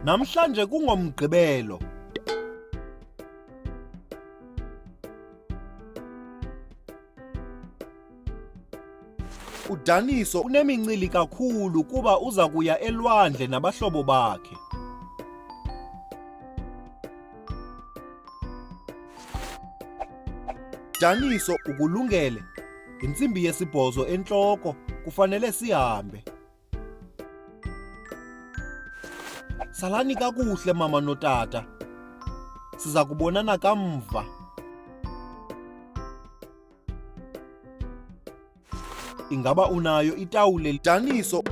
Namhlanje kungoMgqibelo. UDaniso unemincili kakhulu kuba uza kuya elwandle nabahlobo bakhe. Daniso ukulungele. Intsimbi yesibhozo entloko kufanele sihambe. Salani kakuhle mama notata. Siza kubonana kamva. Ingaba unayo itawule Daniso?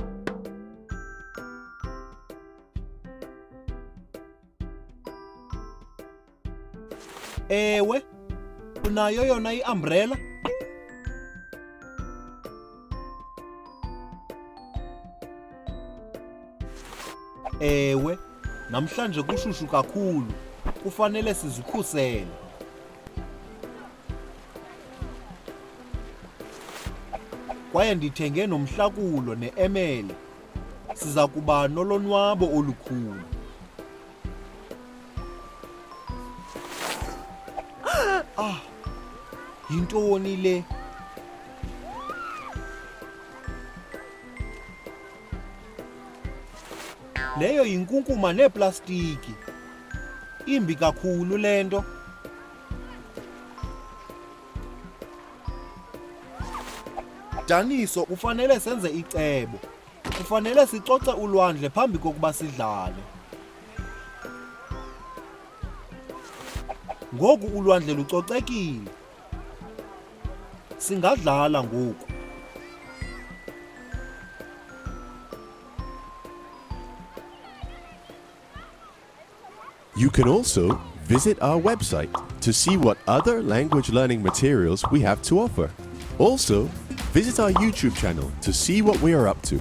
Ewe, unayo yona iumbrella? Ewe, namhlanje kushushu kakhulu. Kufanele sizikhusele. Kwaye ndithenge nomhlakulo ne-emele. Siza kuba nolonwabo olukhulu. Ah, yintoni le? Leyo yinkunkuma neeplastiki. Imbi kakhulu le nto. Daniso, kufanele senze icebo. Kufanele sicoce ulwandle phambi kokuba sidlale. Ngoku ulwandle lucocekile. Singadlala ngoku. You can also visit our website to see what other language learning materials we have to offer. Also, visit our YouTube channel to see what we are up to.